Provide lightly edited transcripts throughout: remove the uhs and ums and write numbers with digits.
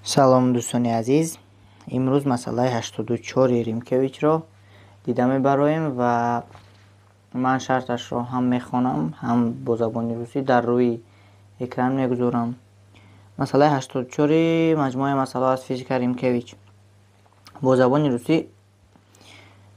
Салом, дӯстони азиз. Имрӯз масъалаи 84 Римкевичро дида мебароем ва ман шарташро ҳам мехонам, ҳам бо забони русӣ дар рӯи экран мегузорам. Масъалаи 84 маҷмӯаи масъалаҳо аз физика Римкевич. Бо забони русӣ: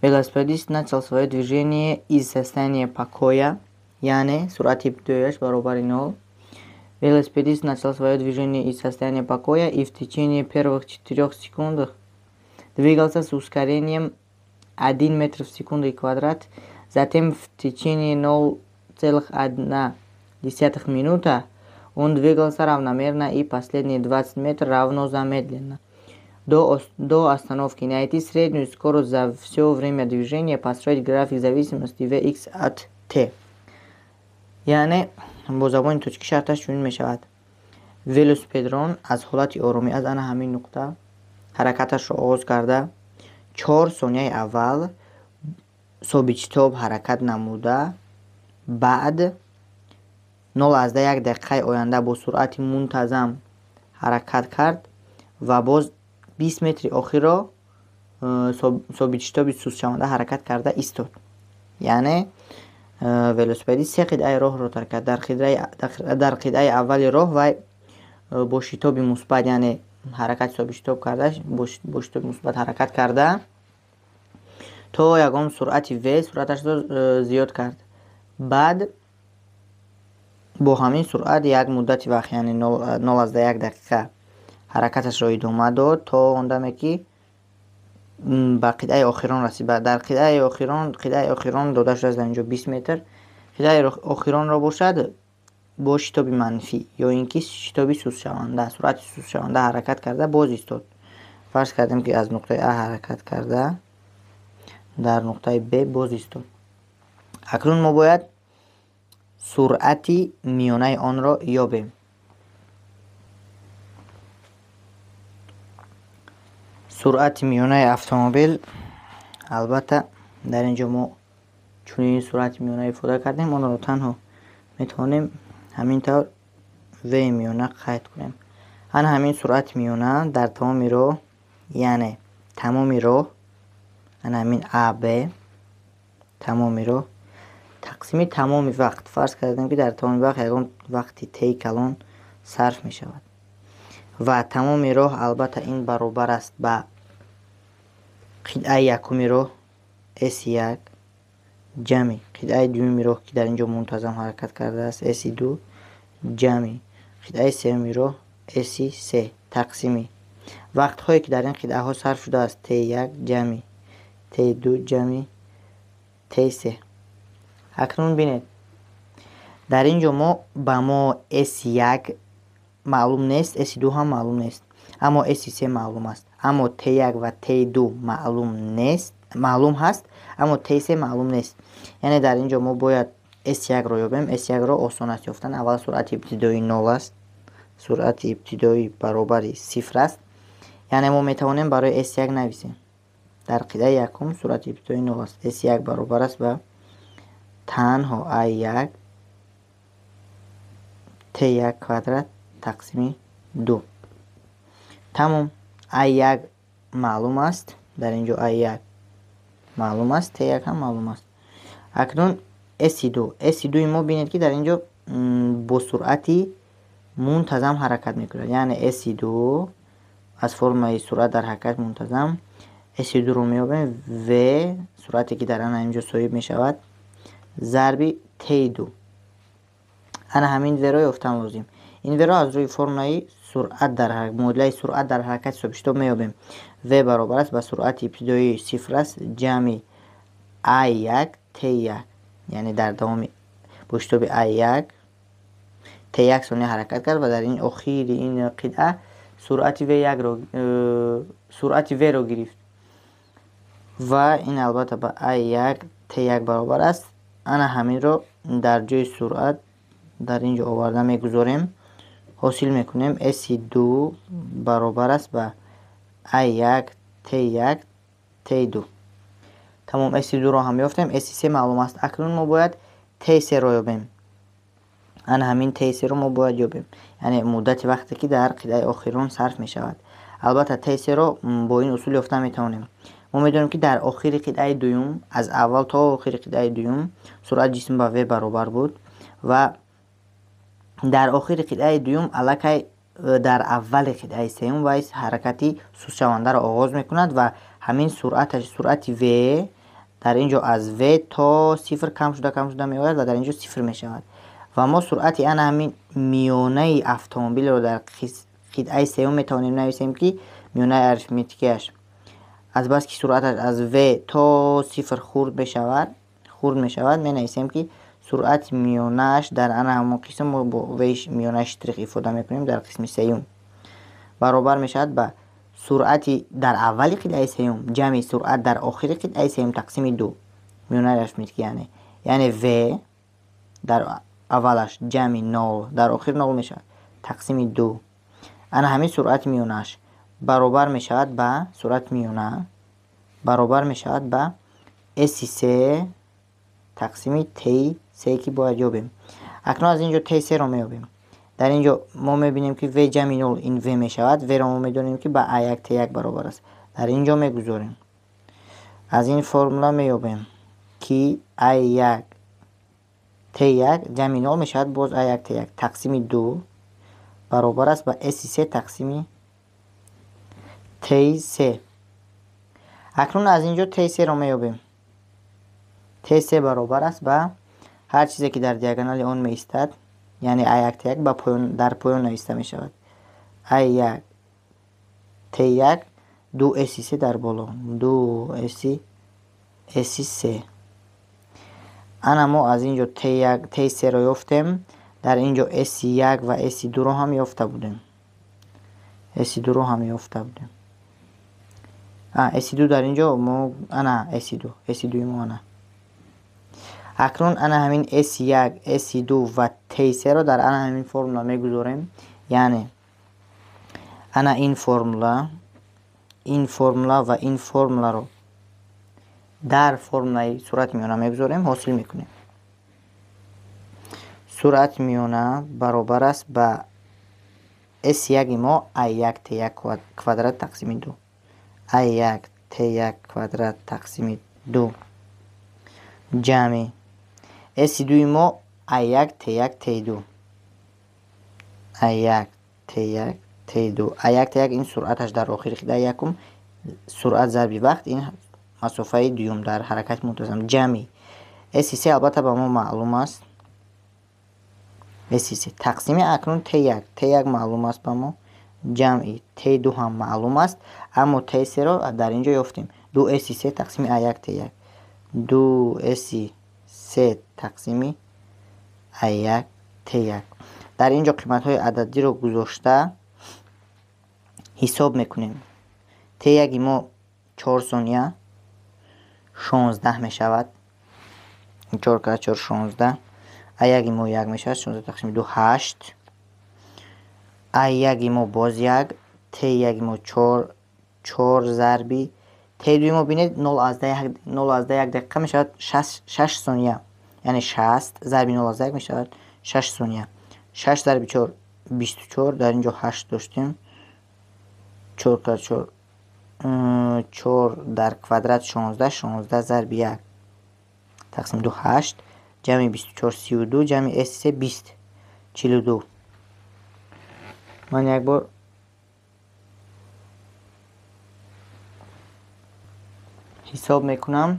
велосипедист начал своё движение из состояния покоя, яъне суръати ибтидоияш баробари нол. Велосипедист начал своё движение из состояния покоя и в течение первых 4 секунд двигался с ускорением 1 метр в секунду квадрат. Затем в течение 0,1 минута он двигался равномерно и последние 20 метров равно замедленно. До остановки. Найти среднюю скорость за все время движения, построить график зависимости Vx от t. Яъне бо забони тоҷикӣ шарташ чунин мешавад: велосипедрон аз ҳолати оромӣ, аз ана ҳамин нуқта ҳаракаташро оғоз карда, 4 сонияи аввал собитшитоб ҳаракат намуда, баъд 0,1 дақиқаи оянда бо суръати мунтазам ҳаракат кард ва боз 20 метри охирро собитшитоби сустшаванда ҳаракат карда истод. Яъне велосипедист се қитъаи роҳро тарк кард. Дар қитъаи аввали роҳ вай бо шитоби мусбат, яъне ҳаракати собитшитоб карда, бо шитоби мусбат ҳаракат карда, то ягон суръати в суръаташро зиёд кард. Баъд бо ҳамин суръат як муддати вақт, яъне 0,1 дақиқа ҳаракаташро идома дод, то он даме ки ба қитъаи охирон расид. Дар қитъаи охирон, қитъаи охирон дода шудааст дар инҷо 20 метр. Қитъаи охиронро бошад, бо шитоби манфӣ ё ин ки шитоби сустшаванда, суръати сустшаванда ҳаракат карда, боз истод. Фарз кардем, ки аз нуқтаи а ҳаракат карда, дар нуқтаи б боз истод. Акнун мо бояд суръати миёнаи онро ёбем. Суръати миёнаи автомобил, албатта, дар ин ҷо мо чунин суръати миёна ифода кардем, онро танҳо метавонем ҳамин тавр в миёна қайд кунем. Ана ҳамин суръати миёна дар тамоми роҳ, яъне тамоми роҳ, ана ҳамин аб, тамоми роҳ тақсими тамоми вақт. Фарз кардем, ки дар тамоми вақт ягон вақти теи калон сарф мешавад. Ва тамоми роҳ, албатта, ин баробар аст ба қитъаи якуми роҳ с1 ҷамъи қитъаи дуюми роҳ, ки дар ин ҷо мунтазам ҳаракат кардааст, с2, ҷамъи қитъаи сеюми роҳ с3, тақсими вақтҳое, ки дар ин қитъаҳо сарф шудааст: т1 ҷамъи т2 ҷамъи т3. Акнун бинед, дар ин ҷо мо ба мо с1 маълум нест, с2 ҳам маълум нест, аммо с3 маълум аст. Аммо т1 ва т2 маълум нест, маълум ҳаст, аммо т3 маълум нест. Яъне дар ин ҷо мо бояд с1-ро ёбем. С1-ро осон аст ёфтан. Аввал суръати ибтидоӣ нол аст, суръати ибтидоӣ баробари сифр аст. Яъне мо метавонем барои с1 нависем: дар қитъаи якум суръати ибтидоӣ нол аст, с1 баробар аст ба танҳо а1 т1 квадрат тақсими ду. Тамом, а1 маълум аст, дар ин ҷо а1 маълум аст, т1 ҳам маълум аст. Акнун с2. С2-и мо, бинед, ки дар ин ҷо бо суръати мунтазам ҳаракат мекунад. Яъне с2 аз формулаи суръат дар ҳаракати мунтазам с2-ро меёбем: в, суръате, ки дар ана ин ҷо соҳиб мешавад, зарби т2. Ана ҳамин в-ро ёфтан лозим. Ин в-ро аз рӯи формулаи суръат дар муодилаи суръат дар ҳаракати собитшитоб меёбем. В баробар аст ба суръати ибтидоии сифр аст ҷамъи а1 т1, яъне дар давоми бо шитоби а1 т1 сония ҳаракат кард ва дар ин охири ин қитъа суръати в1-ро, суръати в-ро гирифт. Ва ин, албатта, ба а1 т1 баробар аст. Ана ҳаминро дар ҷои суръат дар ин ҷо оварда мегузорем. Ҳосил мекунем: с2 баробар аст ба а1 т1 т2. Тамом, с2-ро ҳам ёфтем, с3 маълум аст. Акнун мо бояд т3-ро ёбем. Ана ҳамин Т3-ро мо бояд ёбем, яъне муддати вақте ки дар қитъаи охирон сарф мешавад. Албатта Т3-ро бо ин усул ёфта метавонем. Мо медонем ки дар охири қитъаи дуюм, аз аввал то охири қитъаи дуюм суръати ҷисм ба В баробар буд ва дар охири қитъаи дуюм аллакай дар аввали қитъаи сеюм вай ҳаракати сустшавандаро оғоз мекунад ва ҳамин суръаташ, суръати В дар ин ҷо аз В то сифр кам шуда кам шуда меояд ва дар ин ҷо сифр мешавад. Ва мо суръати ана ҳамин миёнаи автомобилро дар қитъаи сеюм метавонем нависем, ки миёнаи арифметикиаш азбаски суръаташ аз В то сифр хурд мешавад, менависем ки суръати миёнааш дар ана ҳамон қисм мо бо В миёнаи штрих ифода мекунем дар қисми сеюм баробар мешавад ба суръати дар аввали қитъаи сеюм ҷамъи суръат дар охири қитъаи сеюм тақсими ду, миёнаи арифметики, яъне В дар аввалаш ҷамъи нол дар охир нол мешавад тақсими ду. Ана ҳамин суръати миёнааш баробар мешавад ба суръати миёна баробар мешавад ба S3 тақсими Т3 ки бояд ёбем. Акнун аз ин ҷо Т3-ро меёбем. Дар ин ҷо мо мебинем ки В ҷамъи нол ин В мешавад. В-ро мо медонем ки ба А1 Т1 баробар аст. Дар ин ҷо мегузорем. Аз ин формула меёбем ки А1 Т1 ҷамъи нол мешавад боз А1 Т1 тақсими ду баробар аст ба S3 тақсими Т3. Акнун аз ин ҷо Т3-ро меёбем. Т3 баробар аст ба ҳар чизе ки дар диагонали он меистад, яъне А1 Т1 ба поён, дар поён нависта мешавад. А1 Т1 2 S3 дар боло, 2 S3. Ана мо аз ин ҷо Т1 Т3-ро ёфтем. Дар ин ҷо S1 ва S2-ро ҳам ёфта будем. S2-ро ҳам ёфта будем. S2 дар ин ҷо мо ана S2, S2 мо ана. Акнун ана ҳамин S1, S2 ва Т3-ро дар ана ҳамин формула мегузорем. Яъне ана ин формула ва ин формуларо дар формулаи суръати миёна мегузорем, ҳосил мекунем. Суръати миёна баробар аст ба S1 мо А1 Т1 квадрат тақсими ду. А1 Т1 квадрат тақсими ду ҷамъи S2 мо А1 Т1 Т2. А1 Т1 Т2. А1 Т1 ин суръаташ дар охири қитъаи якум, суръат зарби вақт ин масофаи дуюм дар ҳаракати мунтазам ҷамъи S3 албатта ба мо маълум аст. S3 тақсими акнун Т1, Т1 маълум аст ба мо, ҷамъи Т2 ҳам маълум аст, аммо Т3-ро дар ин ҷо ёфтем. 2 S3 тақсими А1 Т1, 2 S3 тақсими А1 Т1. Дар ин ҷо қиматҳои ададиро гузошта ҳисоб мекунем. Т1 мо 4 сония 16 мешавад. 4 кара 4 16. А1 мо 1 мешавад, 16 тақсими 2 8. А1 мо боз 1, Т1 мо 4, 4 зарби Т2 мо бинед 0,1 дақиқа мешавад 6 сония. Яъне 60 зарби 0,1 мешавад 6 сония. 6 зарби 4 24, дар ин ҷо 8 доштем. 4 кара 4 4 дар квадрат 16, 16 зарби 1 тақсим 2 8, ҷамъи 24 32, ҷамъи S3 20 42. Ман як бор ҳисоб мекунам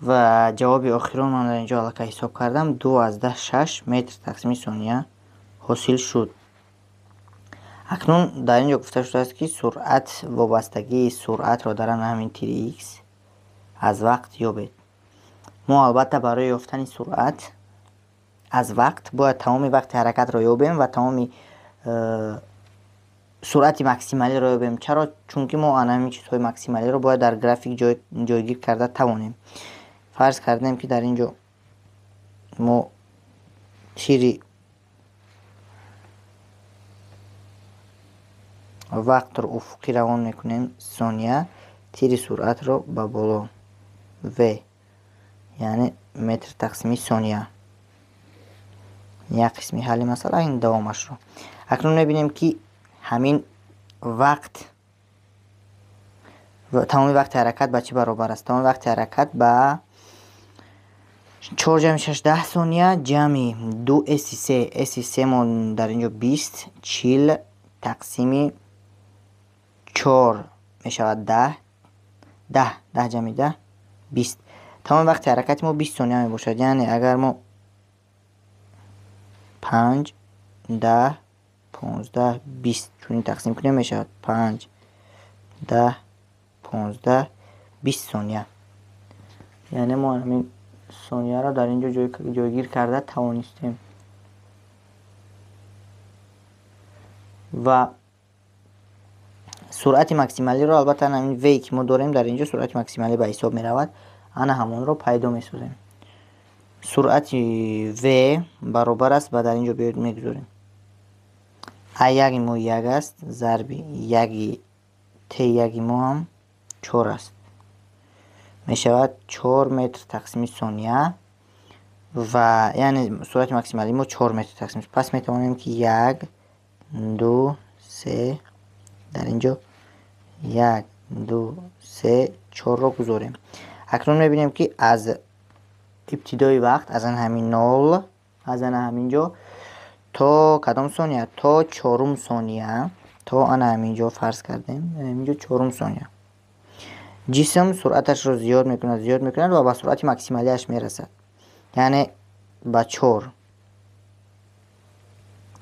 ва ҷавоби охирон ман дар ин ҷо аллакай ҳисоб кардам. 2,6 метр тақсими сония ҳосил шуд. Акнун дар ин ҷо гуфта шудааст ки суръат, вобастагии суръатро дар ҳамин тири x аз вақт ёбед. Мо албатта барои ёфтани суръат аз вақт бояд тамоми вақти ҳаракатро ёбем ва тамоми суръати максималиро ёбем. Чаро? Чунки мо ана ҳамин чизҳои максималиро бояд дар график ҷойгир карда тавонем. Фарз кардем ки дар ин ҷо мо тири вақтро уфуқӣ равон мекунем сония, тири суръатро ба боло в, яъне метр тақсими сония. Як қисми ҳалли масъала, ин давомашро. Акнун мебинем, ки ҳамин вақт, тамоми вақти ҳаракат ба чӣ баробар аст? Тамоми вақти ҳаракат ба 4 ҷамъи 6 10 сония ҷамъи 2 с 3, с 3 мо дар инҷо 20, 40 тақсими 4 мешавад 10, 10, 10 ҷамъи 10 20. Тамоми вақти ҳаракати мо 20 сония мебошад. Яъне агар мо 5, 10, 15, 20 чунин тақсим кунем, мешавад 5, 10, 15, 20 сония. Яъне мо ҳамин сонияро дар инҷо ҷойгир карда тавонистем. Ва суръати максималиро, албатта, ҳамин v ки мо дорем дар инҷо, суръати максималӣ ба ҳисоб меравад, ана ҳамонро пайдо месозем. Суръати v баробар аст ба, дар инҷо биёед мегузорем, а яки мо як аст, зарби яки т яки мо ҳам 4 аст, мешавад 4 метр тақсими сония. Ва яъне суръати максималии мо 4 метр тақсим. Пас метавонем, ки 1, 2, 3, дар инҷо 1, 2, 3, 4-ро гузорем. Акнун мебинем, ки аз ибтидои вақт, аз ан ҳамин нол, аз ана ҳамин ҷо то кадом сония? То чорум сония, то ана ҳамин ҷо фарз кардем, ҳамин ҷо чорум сония ҷисм суръаташро зиёд мекунад, зиёд мекунад ва ба суръати максималиаш мерасад, яъне ба 4.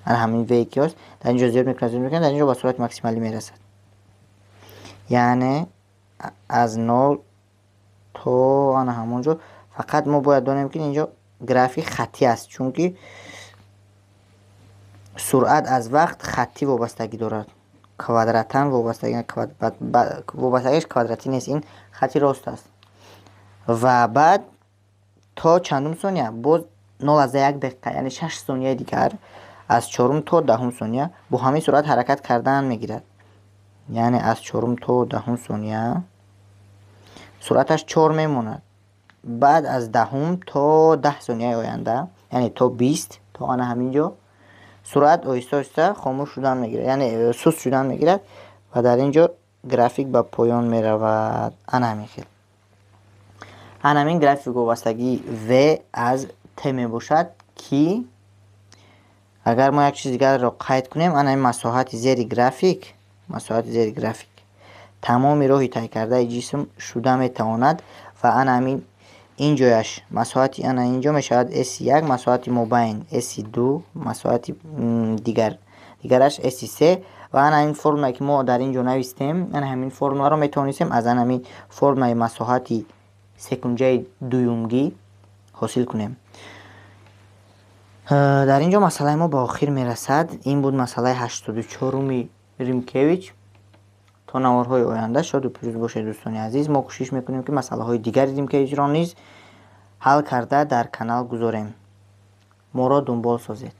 Ана ҳамин v ки аст дар инҷо, зиёд мекунад, зиёд мекунад, дар инҷо ба суръати максималӣ мерасад, яъне аз нол то ана ҳамон ҷо. Фақат мо бояд донем, ки инҷо график хаттӣ аст, чунки суръат аз вақт хаттӣ вобастагӣ дорад, квадратан вобастагӣ, вобастагиаш квадратӣ нест, ин хатти рост аст. Ва баъд то чандум сония? Боз 0,1 дақиқа, яъне 6 сонияи дигар, аз чорум то даҳум сония бо ҳамин суръат ҳаракат кардан мегирад. Яъне аз чорум то даҳум сония суръаташ 4 мемонад. Баъд аз даҳум то 10 сонияи оянда, яъне то 20, то ана ҳамин ҷо суръат оҳиста оҳиста хомӯш шудан мегирад, яъне суст шудан мегирад ва дар ин ҷо график ба поён меравад. Ана ҳамин хел, ана ҳамин график вобастагии v аз t мебошад, ки агар мо як чиз дигарро қайд кунем, ана ҳамин масоҳати зери график, масоҳати зери график тамоми роҳи тай кардаи ҷисм шуда метавонад. Ва ана ҳамин ин ҷояш, масоҳати ана ин ҷо мешавад s1, масоҳати мобайн s2, масоҳати дигараш s3. Ва ана ҳамин формулае, ки мо дар ин ҷо навистем, ана ҳамин формуларо метавонистем аз ана ҳамин формулаи масоҳати секунҷаи дуюмгӣ ҳосил кунем. Дар ин ҷо масъалаи мо ба охир мерасад. Ин буд масъалаи 84-уми Римкевич. То наворҳои оянда шоду пирӯз бошед, дӯстони азиз. Мо кӯшиш мекунем, ки масъалаҳои дигари Римкевичро низ ҳал карда дар канал гузорем. Моро дунбол созед.